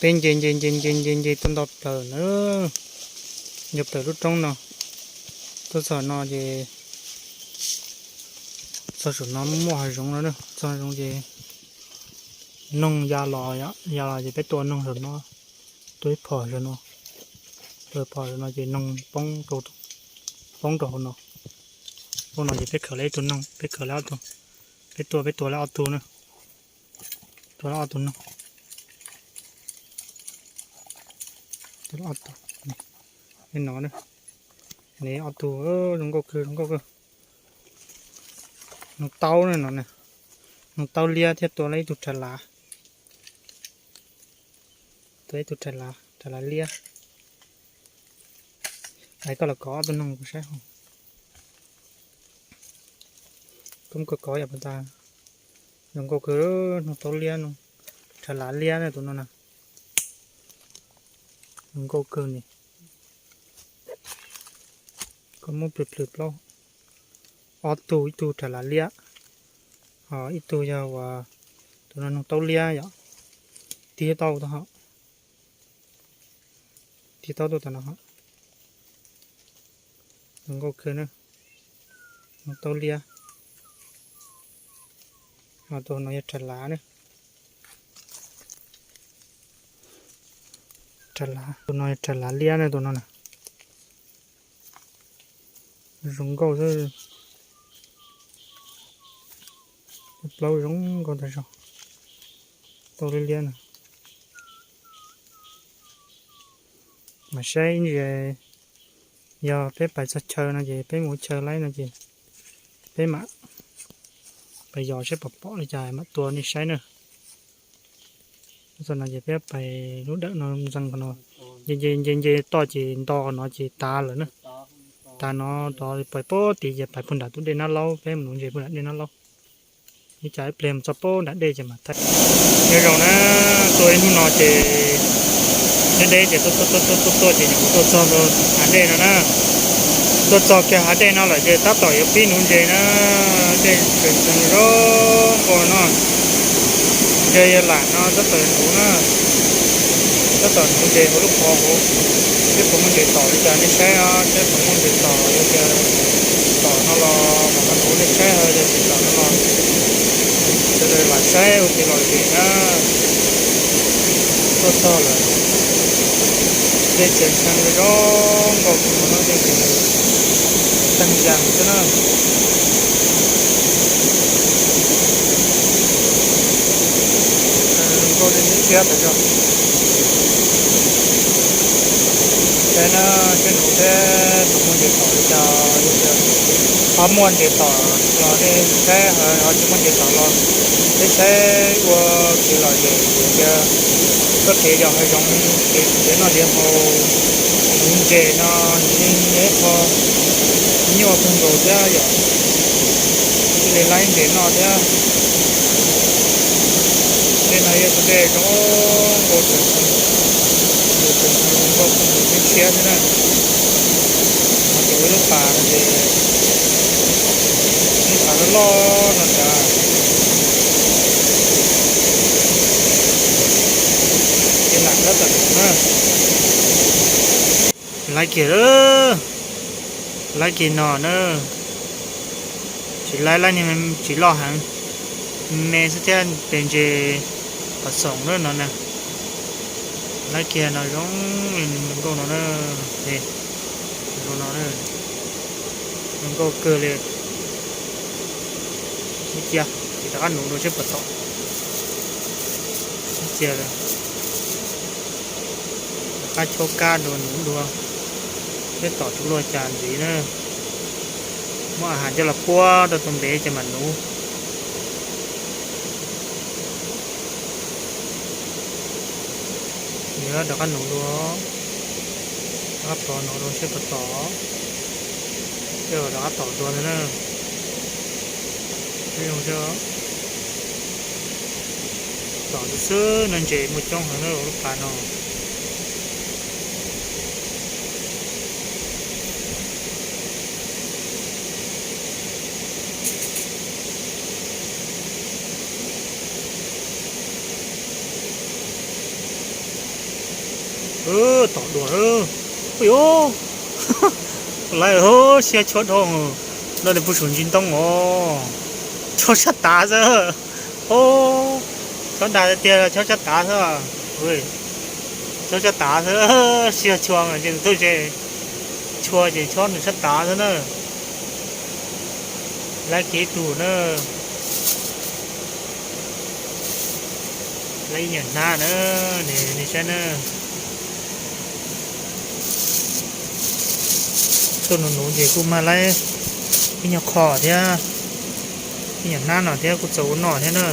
Peb nce nce nce nce nce nce tuaj nto plaws na, nce plaws lub roob no, tuaj txog no ces txog saum no muaj hav zoov no, txog hav zoov ces noog ya los, ya los ces peb tua noog saum no, tua ib phom saum no, tua ib phom saum no ces noog poob rau, poob rau hauv no. Hauv no ces peb khaws lawm ib tug noog, peb khaws lawm ob tug, peb tua, peb tua lawm ob tug na, tua lawm ob tug noog, tua lawm ob tug, no, ne ob tug zoo nkauj kawg, zoo nkauj kawg. Noog taub ne no, noog taub liab thiab tua lawm ib tug rhav lav, tua ib tug rhav lav, rhav lav liab. Ais koj los kov ob tug noog kuv saib hauv. Koj kov kov yam pas tas. Zoo nkauj kawg, noog taub liab no, rhav lav liab na tus no na. Zoo nkauj kawg ni. Koj muab plhws plhws plaub. Ob tug, ib tug rhav lav liab, ho ib tug yog uas tus no noog taub liab yom. Tig tau tau hom, tig tau tuaj tom no hom. Zoo nkauj kawg na, noog taub liab. Ho tus no yog rhav lav na. Rhav lav, tus no yog rhav lav liab na tus no na. Zoo nkauj xwb. Plaub zoo nkauj tag zog. Taub liab liab no. Mas saib ntsis, yog peb pais txog chaw no ces peb mus chaw laib no ces peb mam pais yos saib pom pom li cas mam tua nej saib na. Txog no ces peb pais lub dawm no ntxees qhov no, nce nce nce nce toj ces nto qhov no ces tas lawm na. Tas no tod pais puag tid ces pais puag nram tus dej Nab Laub, peb mus nuv ntses puag nram dej Nab Laub. Ib tsam ib pliag mus txog puag nram dej ces mam thaij. Nyob zoo na, tuaj ib hnub no ces deb deb ces tuaj tuaj tuaj tuaj ces nyuam qhuav tuaj txog hav dej no na. Tuaj txog kiag hav dej no lawm ces tab tom yuav pib nuv ntses na. Dej tseem zoo zoo nkauj no. Ntses yog lam no tab tom nuv na. Tab tom nuv ntses hauv lub qhov hauv. Seb puas muaj ntses tom li cas nej saib os, seb puas muaj ntses tom li cas. Tom no los mam nuv nej saib os, yog tsis tom no los sawv daws lam saib ua kev lom zem na. Tuaj txog lawm, dej tseem zoo zoo nkauj no, dej tseem teeg yas xwb na. Zoo nkauj dej tshiab tshiab tas zog. Saib na, saib nuv seb puas muaj ntses tom li cas, yog tias ho muaj ntses tom los nej saib, ho tsis muaj ntses tom los peb saib ua kev lom zem tias koj kev yos hav zoov, kev noj kev haus, nuv ntses no nws yeej yog ib qho nyuaj kawg nkaus thiab yom. Thiaj li laib ntses noj thiab. Dej no yog tus dej zoo nkauj, tus zoo nkauj kawg nkaus tshiab tshiab thiab na. Ho ces ua lub pas no ces, lub pas loj loj no ntag. Ces lam tab tom nuv na. Laib kiag, laib kiag no na. Tsis laib, laib niag tsis loj heev, me xwb thiab, pes ntses pom xoom na no na. Laib kiag no zoo li zoo nkauj no na. Zoo no, zoo nkauj kawg li. Ib cia ces rov qab nuv dua seb puas tom. Ib cia rov qab chob kab dua nuv dua seb tom tus luaj cas ntxiv na. Muab a has coj los puab rau tus ntev ces mam nuv. Yog rov qab nuv dua, rov qab pov nuv dua seb puas tom. Tej zaum rov qab tom dua ntag na. Peb zoo seb tom xwb xwb no, ntses muaj coob heev na lub pas no. Tom dua, ui, lawv siab chob dhau. No nws pug saum ntsis ntoo os, chob sab tav xwb. Chob dag tiag tiag, chob sab tav xwb. Chob sab tav xwb, siab chua mas ces tuaj ze, chua ces chob nws sab tav xwb na. Lawv kev tus na, lawv ib nyuam hnab na, nej saib na. Tuaj nuv nuv ces kuj mag lawv ib nyuag qho thiab, ib nyuam hnab no thiab kuj txaus ua noj thiab na.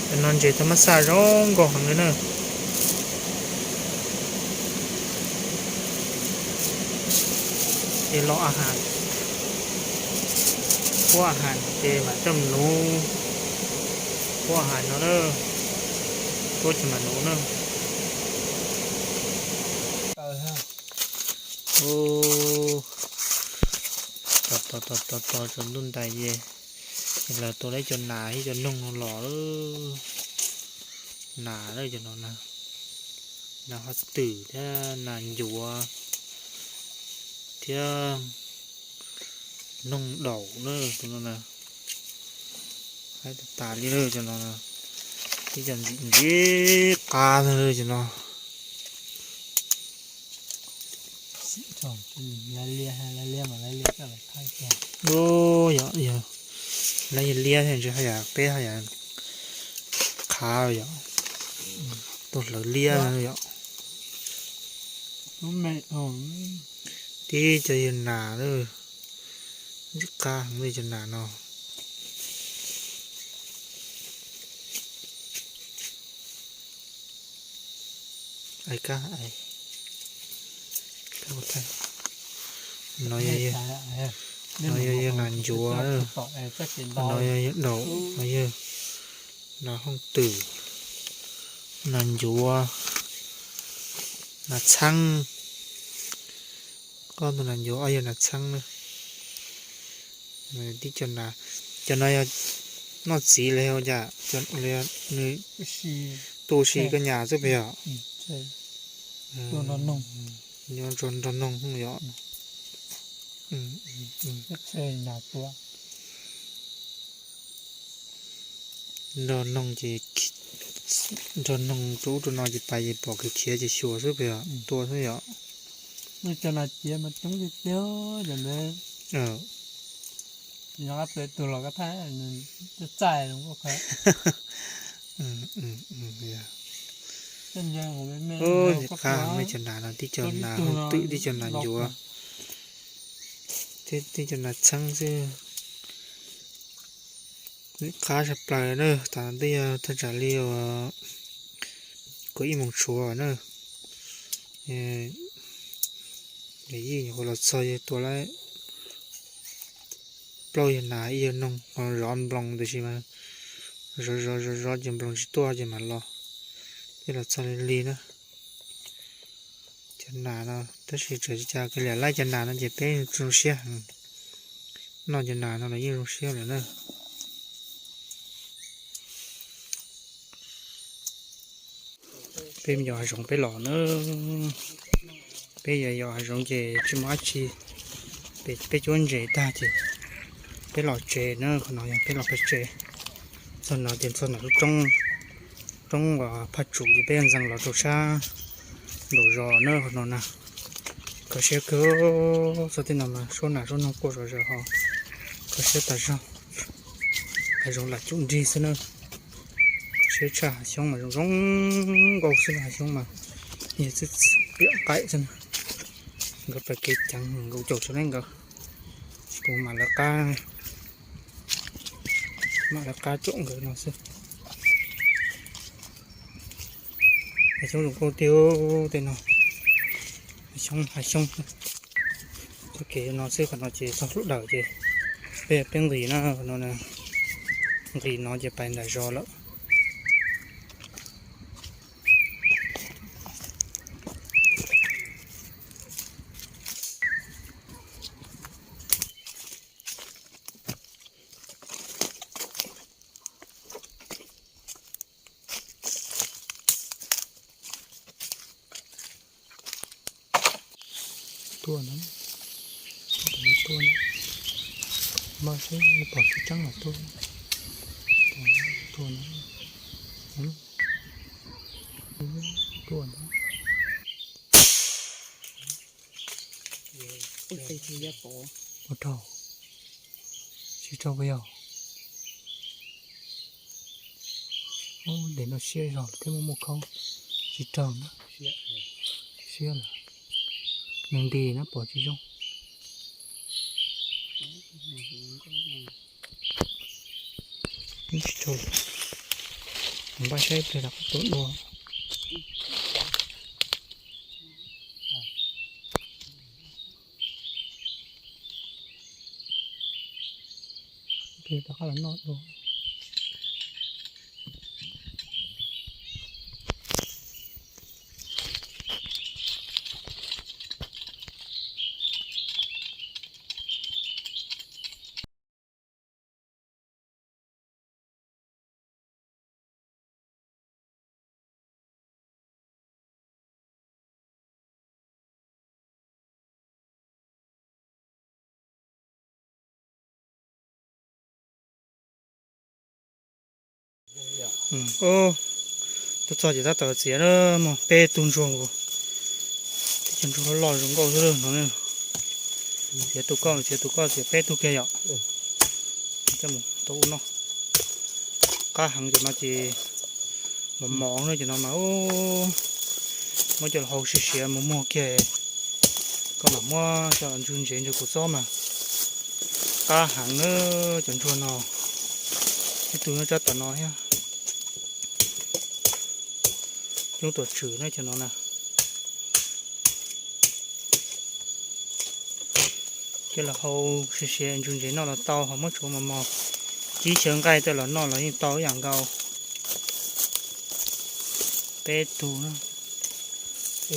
Cov no ntses tau mab xaj zoo nkauj heev li na. Ces los a has, puab a has ces mam coj mus nuv, puab a has no na, puab ces mam nuv na. Tos tos tos tos tos tsaus ntuj ntais ces lawv tua tau cov nas thiab cov noog no los. Nas lawm cov no na, nas hov twm thiab nas ncuav thiab noog daum na, tus no na. Haib tas tas li lawm cov no, tib cov ntxim ntxim qab cov no. Yog, yog, lawv yog liab thiab ntshe haj yam peb haj yam qhav yom, tuaj hlawv liab yom. Tib cov yawg nas lawm, ntxim qab heev li cov nas no. No yog, no yog yawg nas ncuav, no yog yawg daum, no yog nas hooj twm, nas ncuav, nas txheeb. Ob tug nas ncuav, ob yawg nas txheeb na. Tib co nas, cov no yog noj txiv los yog cas, nws tu si koj nyas xwb puas yog? Nyob nrog noog yom. Nrog noog ces, nrog noog rau ub rau no ces pais ces pom khiav khiav ces xyuas xwb puas yog? Tua xwb yom. Ntxim qab heev li cov nas no, tib co nas hooj twm, tib co nas ncuav, tib co nas txheeb xwb. Ntxim qab tshaj plaws na. Tam no twb yog thaj tsam li uas kaum ib moos tshuav na. Yij nyuam qhuav los txog yawg tua lawm plaub yawg nas ib yawg noog, ho zov nploos tiam sis mas zov zov zov zov ces nploos tsis tuaj ces mam los. Twb los txog li li na. Cov nas no tab sis txawm li cas kiag li lawm, cov nas no ces peb zoo siab, noj cov nas no los yeej zoo siab lawm na. Peb yos hav zoov peb los na, peb yos yos hav zoov ces tsis muaj dab tsi, peb cuab ntses tag ces peb los tsev na, qhov no yog peb los peb tsev. Txog no ces txog nram lub roob, roob uas phaj tsum ces peb ntxeev los rau sab nraum zos na, qhov no na. Kho siab kawg, txog tej no mas suab nas suab noog quaj zom zaws ho kho siab tas zog. Hav zoov lam cum nrig xwb na. Kho siab tshaj, hav xyoob mas zoo zoo nkauj xwb na, hav xyoob mas yog txwj txwj pliam qaim xwb na. Nkawd pais kev ceev nkaus caum tsis laib nkawd, kuv mam lawv qab, mam lawv qab caum nkawd no xwb. Hav xyoob zoo nkauj tiag tej no. Hav xyoob, hav xyoob. Txoj kev no xwb, qhov no ces txog lub dawm ces peb, peb nqis na, qhov no nqis no ces pais nram zos lawm. Tuaj na, npaj seb pom tsis tseeb los tuaj. Tuaj na, tuaj na, tuaj na. Ua rau, tsis rau puas yog? Ub, ntawm no siab zog thiab muaj muaj khaub, tsis raug na. Siab lawm, nws nti na pom tsis zoo. Tsis raug, npaj saib pliag rov qab tuaj dua. Rov qab los noj dua. Tuaj txog ces tab tom txiav na, muaj peb tug ntsuag nkaus, tib co ntsuag loj loj zoo nkauj xwb no. Txiav tus koj, txiav tus koj, txiav peb tug kiag yom. Coj mus tau ua noj. Qab heev cov no ces mos mos na, cov no mas muab coj los hau siav siav mus muag kiag, koj mam muab coj los ntsuag ntsev ntsuag kuv txob mas qab heev na. Cov ntsuag no ib tug nyob sab tom no thiab. Coob tuam tswm na cov no na. Coj los hau siav siav ntsuag ntsev noj los tau, ho muab tsuav mos mos, cib xyaw nqaij coj los noj los yeej tau ib yam nkaus. Peb tug,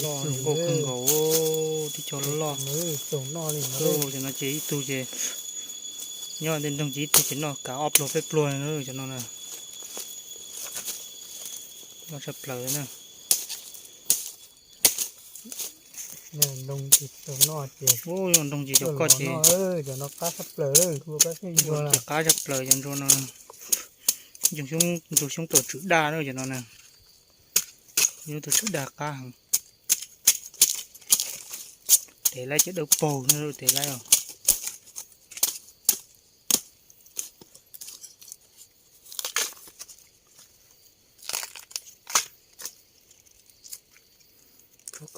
loj zoo nkauj kawg nkaus, tib co loj loj. Cov no ces ib tug ces nyob tej nroog ces ib tug ces noj kav ob pluag peb pluag cov no na. Loj tshaj plaws na. Ub, yog nroog ces cov koj ces, qab tshaj plaws cov ntsuag no. Ntsuag xyoob tuam tswm daj na cov no na. Xyoob tuam tswm daj qab heev. Tes laib ces dawb paug, tes laib os.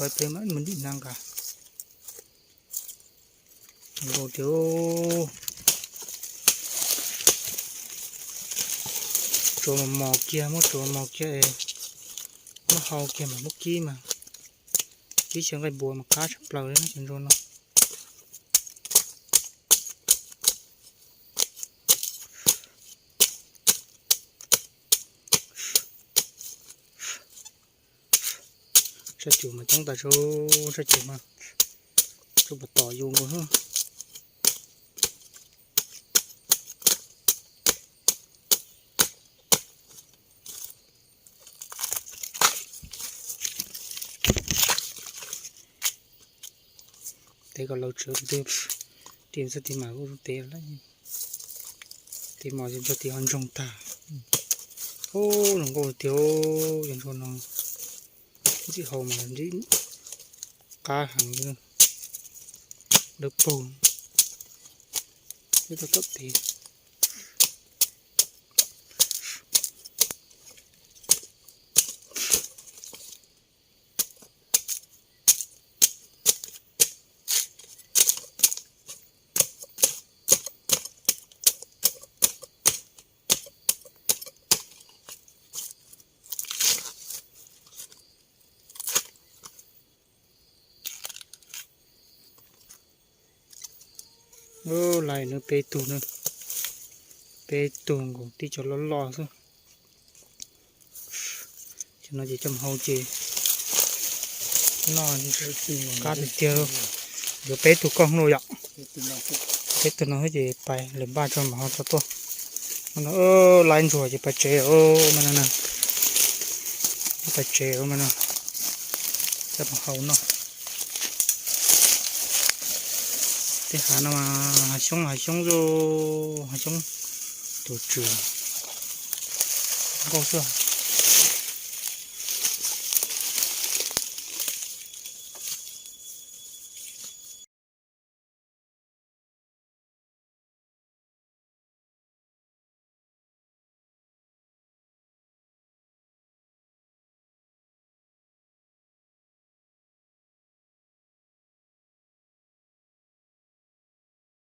Koj peb mam mus dim na nqa. Nkaus tiag. Tsuav mos mos kiag, muab tsuav mos kiag, muab hau kiag mas muab kib mas, kib xyaw nqaij npua mas qab tshaj plaws li cov ntsuag no. Sab cuv mas coob tas zog, sab cuv mas tsuas pom tom yus nkaus xwb. Tes kom laus tsawv tus twg, tis xwb tis mas kuj tes lawm. Tis mos ces ntsuag tis ho ntsoog tag. Ub, zoo nkauj tiag, cov ntsuag no ntxim hau mas ntxim qab heev, dawb paug, ib tug tom tes. Lais no peb tug na, peb tug nkaus tib co loj loj xwb. Cov no ces coj mus hau ces noj qab tiag tiag. Yuav peb tug koj hnub yom. Peb tug no xwb ces pais lawm npaj tso mam ho tso tuaj. Laiv ntsuag ces pais tsev mas no na. Pais tsev mas no. Coj mus hau noj. Tej hav no mas hav xyoob, hav xyoob zoo, hav xyoob tus tswm nkauj xwb.